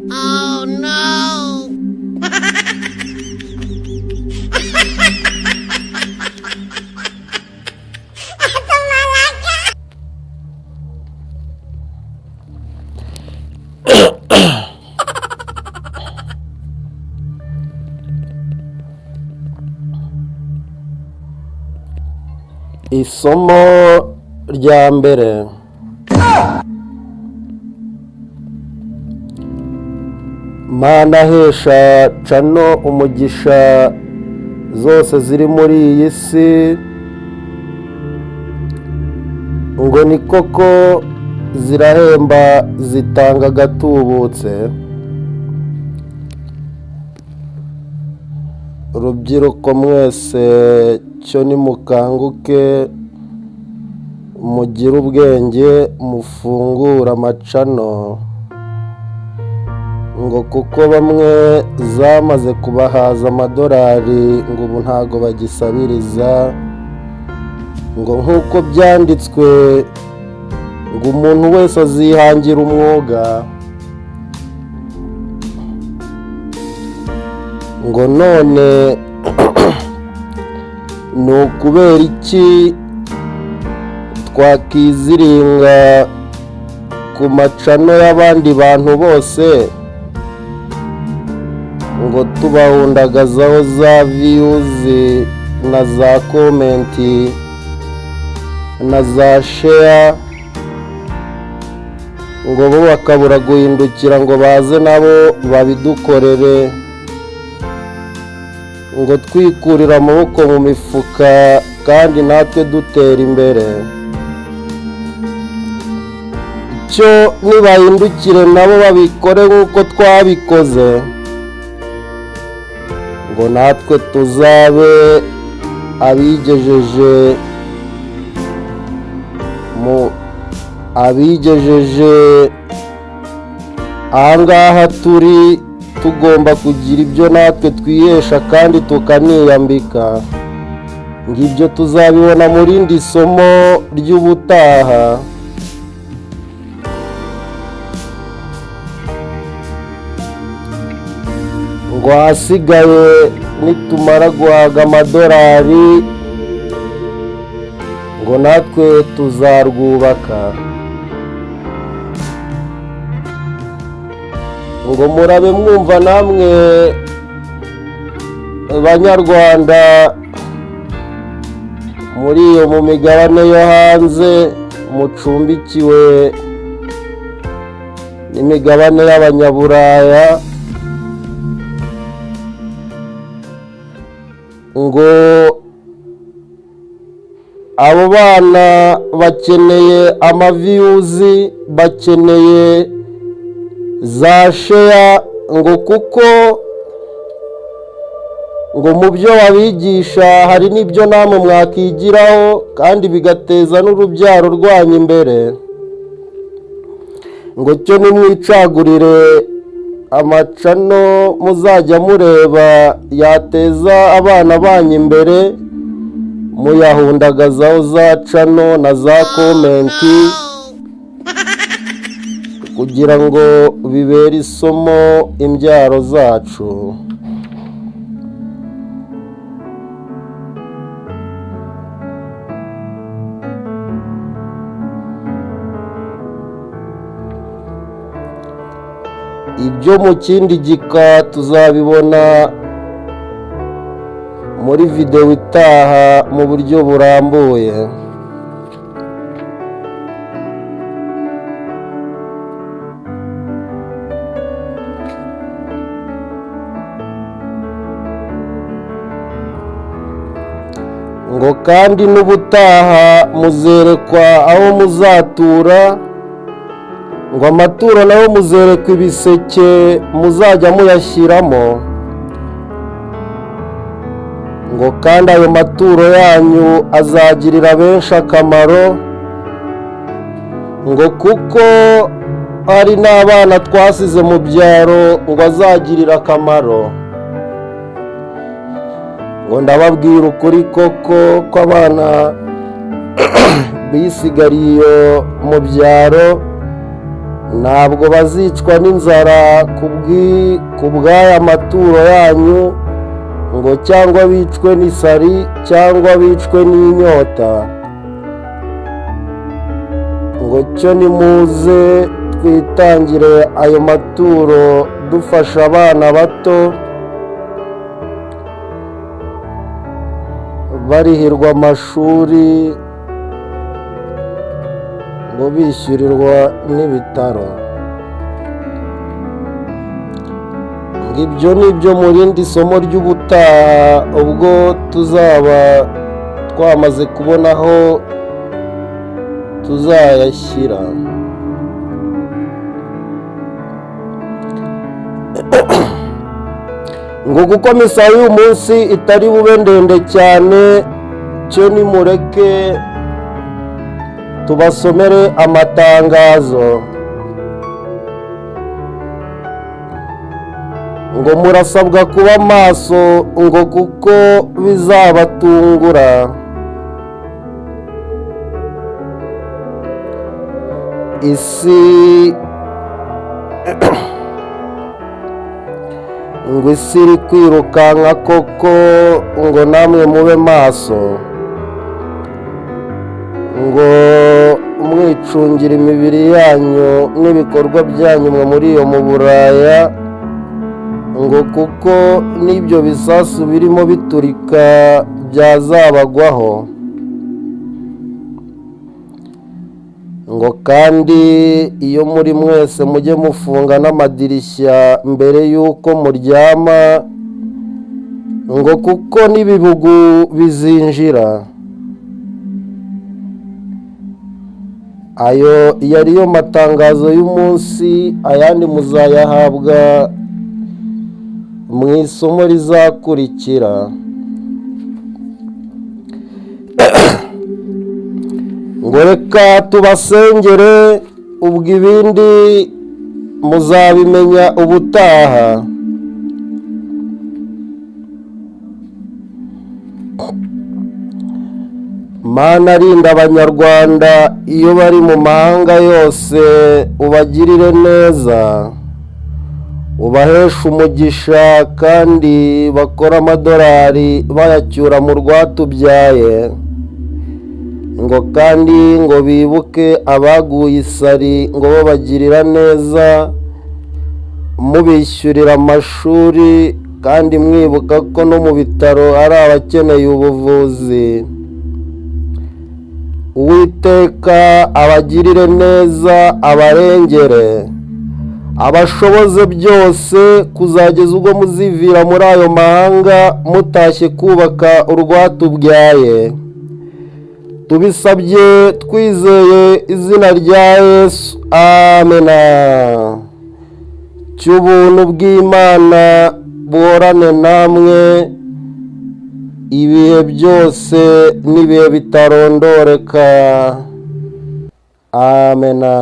Oh no! Isomo rya mbere: Mana hesha channel umugisha zose ziri muri iyi si, ngo ni koko zirahemba, zitanga agatubutse. Rubyiruko mwese, cyo nimukanguke, mugire ubwenge, mufungure amachannel, ngo kuko bamwe zamaze kubahaza amadolari, ngo ubu ntago bagisabiriza, ngo nk'uko byanditswe ngo umuntu wese azihangira umwuga. Ngo none ni ukubera iki twakiziringa ku machannel y'abandi bantu bose, ngo tubahundagazaho za views na za comment na za share, ngo bo bakabura guhindukira ngo baze nabo babidukorere, ngo twikurire amaboko mu mifuka kandi natwe dutera imbere? Cyo nibahindukire nabo babikore nk'uko twabikoze, ngo natwe tuzabe abigejeje mu abigejeje ahangaha turi. Tugomba kugira ibyo natwe twihesha kandi tukaniyambika. Ngo ibyo tuzabibona mu rindi somo ry'ubutaha. Ngo ahasigaye nitumara guhaga amadolari, ngo natwe tuzarwubaka. Ngo murabe mwumva namwe Banyarwanda muri iyo mu migabane yo hanze, mucumbikiwe n'imigabane y'Abanyaburaya, ngo abo bana bakeneye amaviews, bakeneye za share, ngo kuko ngo mu byo babigisha hari n'ibyo namwe mwakigiraho kandi bigateza n'urubyaro rwanyu imbere. Ngo cyo nimwicagurire amachannel muzajya mureba yateza abana banyu imbere, muyahundagazaho za channel na za comment, kugira ngo bibere isomo imbyaro zacu. Ibyo mu kindi gika tuzabibona muri videwo itaha mu buryo burambuye. Ngo kandi n'ubutaha muzerekwa aho muzatura, ngo amaturo nayo muzerekwa ibiseke muzajya muyashyiramo, ngo kandi ayo maturo yanyu azagirira benshi akamaro, ngo kuko hari n'abana twasize mu byaro ngo azagirira akamaro. Ngo ndababwira ukuri koko ko abana bisigariye mu byaro, Ntabwo bazicwa n'inzara ku bw'aya maturo yanyu, ngo cyangwa bicwe n'isari cyangwa bicwe n'inyota. Ngo cyo nimuze twitangire ayo maturo, dufasha abana bato barihirwa amashuri, ngo bishyurirwa n'ibitaro. Ngo ibyo ni ibyo mu rindi somo ry'ubutaha, ubwo tuzaba twamaze kubona aho tuzayashyira. Ngo kuko misa y'uyu munsi itari bube ndende cyane, cyo nimureke tubasomere amatangazo. Ngo murasabwa kuba maso, ngo kuko bizabatungura. Isi ngo isi iri kwirukanka koko, ngo namwe mube maso, ngo mwicungira imibiri yanyu n'ibikorwa byanyu mwe muri iyo mu Buraya, ngo kuko n'ibyo bisasu birimo biturika byazabagwaho. Ngo kandi iyo muri mwese mujye mufunga n'amadirishya mbere y'uko muryama, ngo kuko n'ibibugu bizinjira. Ayo yari yo matangazo y'umunsi, ayandi muzayahabwa mu isomo rizakurikira. Ngo reka tubasengere, ubwo ibindi muzabimenya ubutaha. Mana rinda Abanyarwanda iyo bari mu mahanga yose, ubagirire neza, ubaheshe umugisha, kandi bakore amadolari bayacyura mu rwatubyaye. Ngo kandi ngo bibuke abaguye isari, ngo babagirira neza mubishyurira amashuri, kandi mwibuka ko no mu bitaro hari abakeneye ubuvuzi. Uwiteka abagirire neza, abarengere, abashoboze byose, kuzageza ubwo muzivira muri ayo mahanga mutashye kubaka urwatubyaye. Tubisabye twizeye izina rya Yesu, amena. Cy'ubuntu bw'Imana buhorane namwe ibihe byose n'ibihe bitarondoreka, amena.